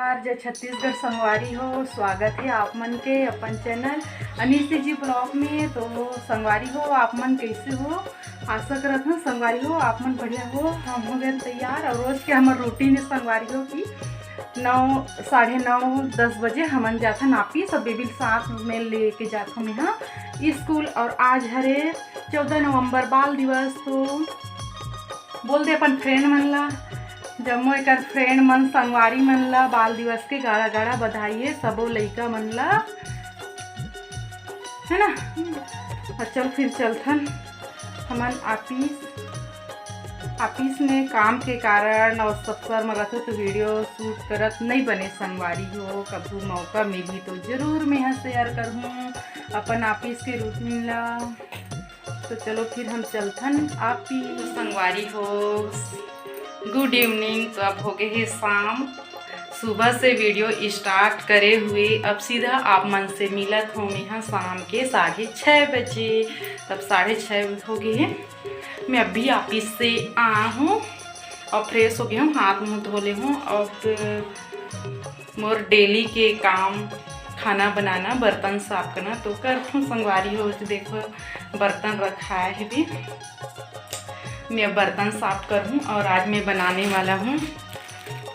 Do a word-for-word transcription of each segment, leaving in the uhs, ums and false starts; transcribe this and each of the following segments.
नमस्कार, जय छत्तीसगढ़ संगवारी हो, स्वागत हे आप मन के अपन चैनल अनीसी जी ब्लॉग में। तो संगवारी हो, आप मन कैसे हो? आशा करत हूँ संगवारी हो, आप मन बढ़िया हो। हम हो गए तैयार और रोज के हमर रूटीन है संगवारी हो कि नौ, साढ़े नौ, दस बजे हमन जाथन ऑफिस। सब बेबी ल साथ में लेके जाथन यहाँ स्कूल। और आज हरे चौदह नवंबर, बाल दिवस। तो बोल दे अपन फ्रेंड मन ला, जम्मो एकर फ्रेंड मन, संगवारी मन ला बाल दिवस के गाड़ा गाड़ा बधाई है सबो लइका मन ला, है ना? और चल फिर चलथन हमन ऑफिस। ऑफिस में काम के कारण और सब सर मगत हो तो वीडियो शूट करत नहीं बने संगवारी हो। कभू मौका मिली तो जरूर मैं शेयर करहूँ अपन ऑफिस के रूटीन ला। तो चलो फिर हम चलथन ऑफिस। संगवारी हो, गुड इवनिंग। तो अब हो गए हे शाम। सुबह से वीडियो स्टार्ट करे हुए अब सीधा आप मन से मिलत हो मैं शाम के साढ़े छः बजे। तब साढ़े छः हो गए हे। मैं अभी ऑफिस से आ हूँ और फ्रेश हो गई हूँ, हाथ मुंह धो ले हूँ। अब मोर डेली के काम, खाना बनाना, बर्तन साफ करना तो करथूँ संगवारी हो। तो देखो, बर्तन रखा है भी, मैं बर्तन साफ करूँ। और आज मैं बनाने वाला हूँ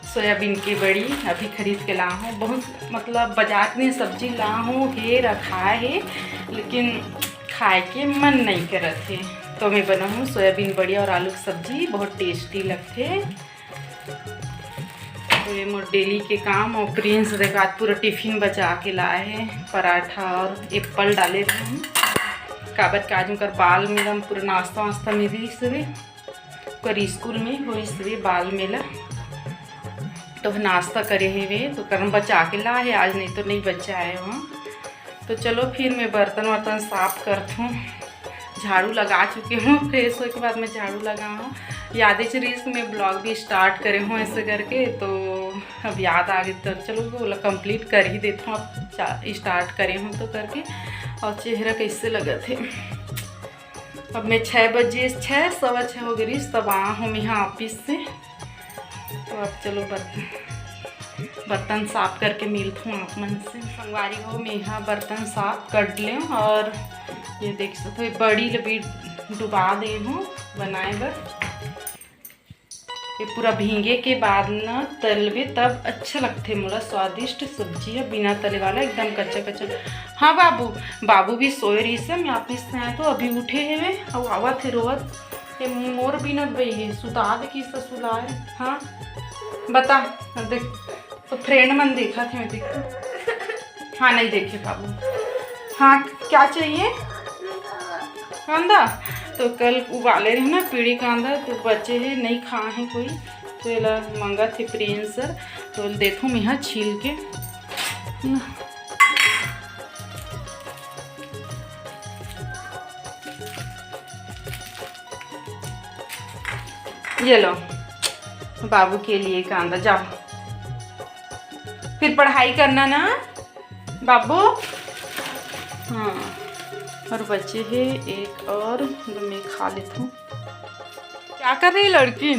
सोयाबीन की बड़ी। अभी खरीद के ला हूँ, बहुत मतलब बाजार में सब्जी ला हूँ, हे रखा है, लेकिन खाए के मन नहीं करत है। तो मैं बनाऊँ सोयाबीन बड़ी और आलू की सब्जी, बहुत टेस्टी लगते। तो ये मोर डेली के काम। और प्रिंस देखा आज पूरा टिफिन बचा के लाए है, पराठा और एप्पल डाले रहे हैं। काबर के आज उनकर बाल मेला में पूरा नाश्ता वास्ता मिली सुबह, ओकर स्कूल में होई सुबह बाल मेला। तो नाश्ता करे हे वे, तो करम बचा के ला है आज, नहीं तो नहीं बचाए वहाँ। तो चलो फिर मैं बर्तन वर्तन साफ करथूँ। झाड़ू लगा चुके हूँ, फ्रेश होए के बाद मैं झाड़ू लगा हूँ। यादें च रील्स में ब्लॉग भी स्टार्ट करे हूँ ऐसे करके, तो अब याद आ गई तो चलो वो कंप्लीट कर ही देती हूँ। अब स्टार्ट करे हूँ तो करके, और चेहरा कैसे लगत है। अब मैं छः बजे, छः सवा छः हो गई तब आ हूँ मैं यहाँ ऑफिस से। तो अब चलो बर्तन बर्तन साफ करके मिलथूँ आप मन से। संगवारी हो, मैं यहाँ बर्तन साफ कर लें। और ये देख सकते हो, बड़ी लबी डुबा दे हूँ बनाए बर। ये पूरा भींगे के बाद न तलबे तब अच्छा लगथे मोला। स्वादिष्ट सब्जी है बिना तले वाला, एकदम कच्चा कच्चा। हाँ बाबू, बाबू भी सोए रहिस हे, मैं ऑफिस से आए तो अभी उठे हेवे, अउ आवत हे रोवत। ये मोर बिनत बई हे, सुता दे की ससुलाए। हाँ बता, देख तो फ्रेंड मन देखत हे, देख। हाँ, नहीं देखे बाबू। हाँ, क्या चाहिए? कांदा। तो कल उबाले रहे ना पीढ़ी कांदा, तो बचे हे, नहीं खा है कोई, तो एला मंगत हे प्रिंस सर, तो देथों मैं यहाँ छील के। ये लो, बाबू के लिए कांदा, जाओ। फिर पढ़ाई करना ना बाबू। हाँ, और बचे हे एक और, मैं खा लेथूँ। क्या कर रही लड़की?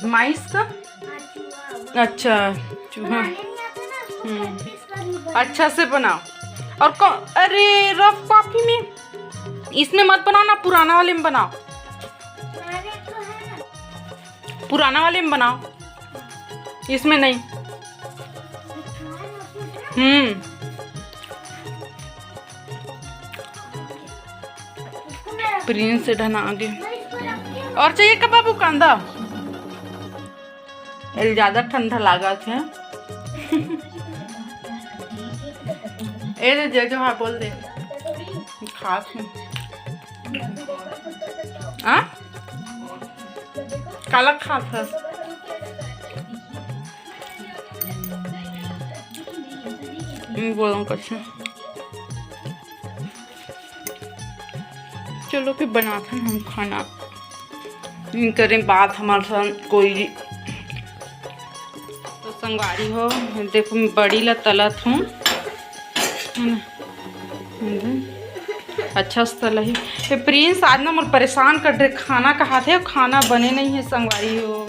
माइस का? अच्छा, चूहा। हम्म, अच्छा से बनाओ। और कौन, अरे, रफ कॉपी में, इसमें मत बनाओ ना, पुराना वाले में बनाओ। पुराना वाले में बनाओ, इसमें नहीं। हम्म, प्रिंस से ढना आगे। और चाहिए का बाबू कांदा? एल ज्यादा ठंडा लागत है। ए दे, जय जोहार बोल दे। खास हूँ। आ? काला खात हस? बोलो कछु। चलो फिर बनाथन हम खाना। इनकरे बात हमारे साथ कोई। तो संगवारी हो, देखो मैं बड़ी ला तलत हूँ, है ना? अच्छा से तलही। ए प्रिंस, आज ना मोर परेशान कर दे, खाना कहाथे, खाना बने नहीं है संगवारी हो।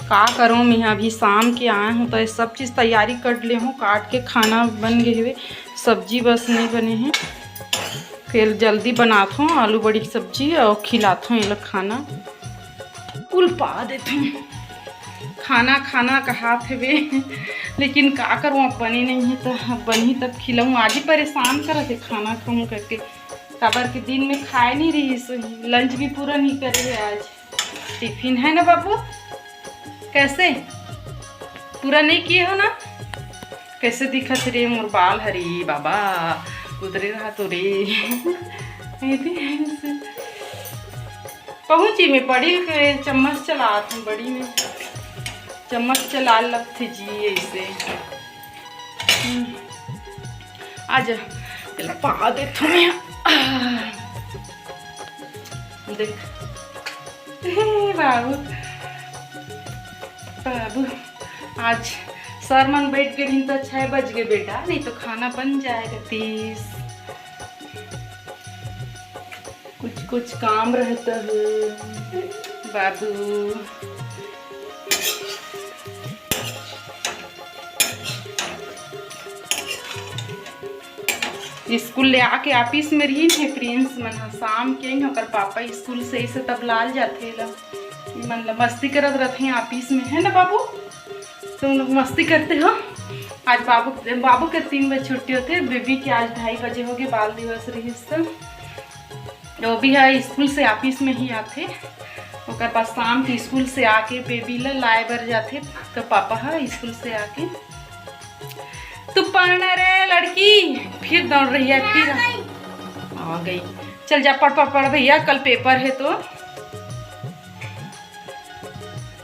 का करूँ, मैं अभी शाम के आए हूँ तो ये सब चीज़ तैयारी कर ले हूँ, काट के खाना बन गए हुए, सब्जी बस नहीं बने हैं। फिर जल्दी बनात हूँ आलू बड़ी की सब्जी और खिलात हूँ ये लोग खाना। कुल पा देत हूँ खाना, खाना कहात हवे लेकिन का करूँ, अब बने नहीं है तो अब बनही तब खिलाऊँ। आज ही परेशान करत है खाना खाऊँ करके, काबर के दिन में खाए नहीं रही सो, लंच भी पूरा नहीं करे है आज। टिफिन है ना बाबू, कैसे पूरा नहीं किए हो ना? कैसे दिखत रे मोर बाल हरी बाबा, उतरे रहा तो रे। ऐसे पहुँची मैं बड़ी के चम्मच चलात हूँ, बड़ी में चम्मच चला लगथे जी ऐसे। हम्म, आ जा, तेला पा देत हूँ मैं। आह, देख, हे बाबू, बाबू, आज सर मन बैठ गए रहिन तो छः बज गए बेटा, नहीं तो खाना बन जाए रहतीस। कुछ कुछ काम रहता है बाबू। स्कूल ले आके ऑफिस में रहिन हे प्रिंस मन ह, शाम के ही ओकर पापा स्कूल से ऐसे तब लाल जाथे ला, ई मन ला मस्ती करत रहथे ऑफिस में, है ना बाबू? तुम लोग मस्ती करते हो। आज बाबू, बाबू के तीन बजे छुट्टी होथे, बेबी के आज ढाई बजे होगे, बाल दिवस रहिस त। वो भी है स्कूल से ऑफिस में ही आथे, ओकर बाद शाम के स्कूल से आके बेबी ला लाए बर जाथे, तो पापा ह स्कूल से आके, "तू पढ़ना रे लड़की।" फिर दौड़ रही है, फिर आ गई। चल जा, पढ़ पढ़ पढ़ भैया, कल पेपर है तो।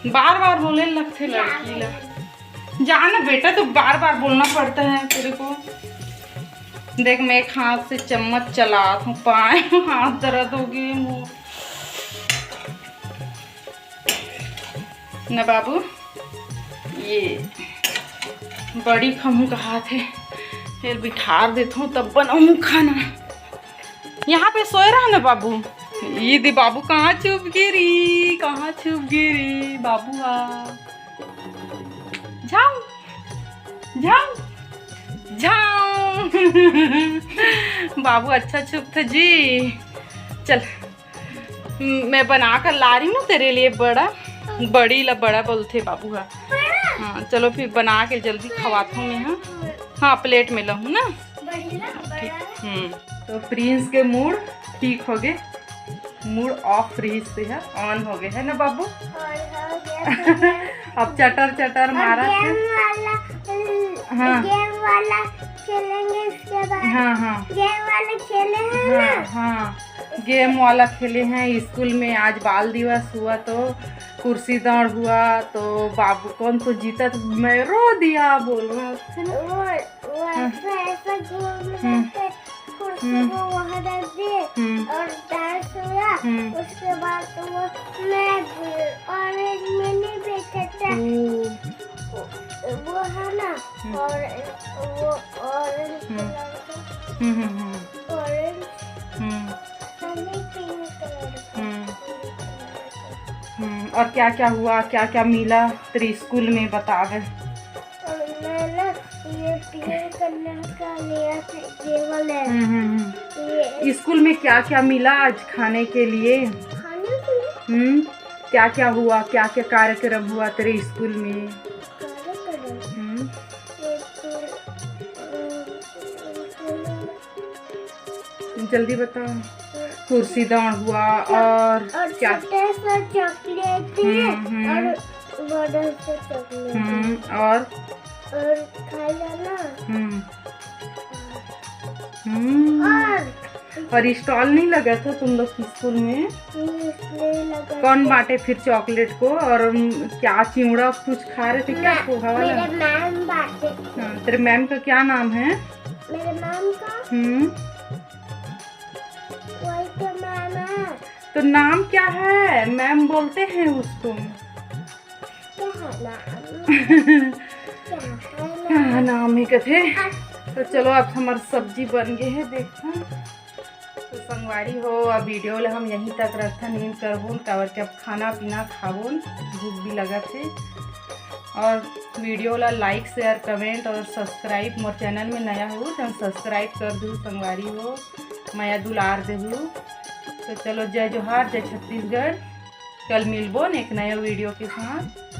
बार बार बोले लगथे लड़की ला। जा ना बेटा, तो बार बार बोलना पड़ता है तेरे को। देख, मैं एक हाथ से चम्मच चलात हूँ, पाए हाथ दर्द हो गए मोर। ना बाबू, ये बड़ी खमू कहाथे, फिर बिठार देत हूँ तब बनाऊँ खाना। यहाँ पे सोए रहा ना बाबू। ये दे बाबू, कहाँ छुप गिरी, कहाँ छुप गिरी बाबू हा। झाऊ, झाऊ, झाऊ। बाबू अच्छा छुप था जी। चल, मैं बना कर ला रही हूँ ना तेरे लिए बड़ा, बड़ी ला बड़ा बोलथे बाबू हा। हाँ, चलो फिर बना के जल्दी खवात हूँ मैं। हाँ, हाँ, प्लेट में लाऊँ ना। बड़ी ला बड़ा। हम्म, तो प्रिंस के मूड ठीक हो गए, मूड ऑफ रहिस ते ह, ऑन हो गए, है ना बाबू? ऑन हो गया। अब चटर चटर अब मारा गेम थे। वाला, हाँ। गेम वाला खेलेंगे इसके बाद। हाँ, हाँ। गेम वाला खेले हैं हाँ, ना? हाँ, गेम वाला खेले हैं। स्कूल में आज बाल दिवस हुआ तो कुर्सी दौड़ हुआ तो बाबू कौन तो जीता तो मैं रो दिया, बोल रहा था ना। वो, वो हाँ। ऐसा, ऐसा घूम हम्म। रहे थे, कुर्सी हम्म। को वहाँ रख दिए हम्म। और डांस हुआ। हम्म। उसके बाद तो वो मैं ऑरेंज में नहीं बैठा था। ओ। वो, वो है ना, हम्म। और वो ऑरेंज हम्म। कलर का, हम्म, हम्म, हम्म। ऑरेंज हम्म। हमें पिंक कलर का। हम्म। हम्म, और क्या क्या हुआ, क्या क्या मिला तेरे स्कूल में, बता दे। और मैं ना ये पिंक कलर का लिया था, ये वाला। हम्म, हम्म, हम्म। ये स्कूल में क्या क्या मिला आज खाने के लिए? खाने के लिए? हम्म, क्या क्या हुआ, क्या क्या कार्यक्रम हुआ तेरे स्कूल में? कार्यक्रम? हम्म। ये तो, अ, जल्दी बताओ। कुर्सी दौड़ हुआ और और क्या? छोटा सा चॉकलेट है हम्म, हम्म। और बड़ा सा चॉकलेट है। हम्म, और? और खाया ना। हम्म। हम्म। और और स्टॉल नहीं लगा था तुम लोग के स्कूल में? नहीं, इसलिए लगा कौन था। बांटे फिर चॉकलेट को? और, उम, क्या चिवड़ा कुछ खा रहे थे क्या? मैं, पोहा वाला? मेरे मैम बांटे थे। हाँ, तेरे मैम का क्या नाम है? मेरे मैम का? हम्म। वही तो मैम है। तो नाम क्या है? मैम बोलते हैं उसको। क्या है नाम? क्या है नाम? क्या नाम है कथे? हाँ। तो चलो, अब हमार सब्जी बन गए है, देखो। तो संगवारी हो, अब video ला हम यहीं तक रखथन, end करबोन, काबर के अब खाना पीना खाबोन, भूख भी लगत हे। और video ला like, share, comment और subscribe, मोर channel में नया हो तो subscribe कर दू संगवारी हो, मया दुलार देहू। तो चलो, जय जोहार, जय छत्तीसगढ़। कल मिलबोन एक नया video के साथ।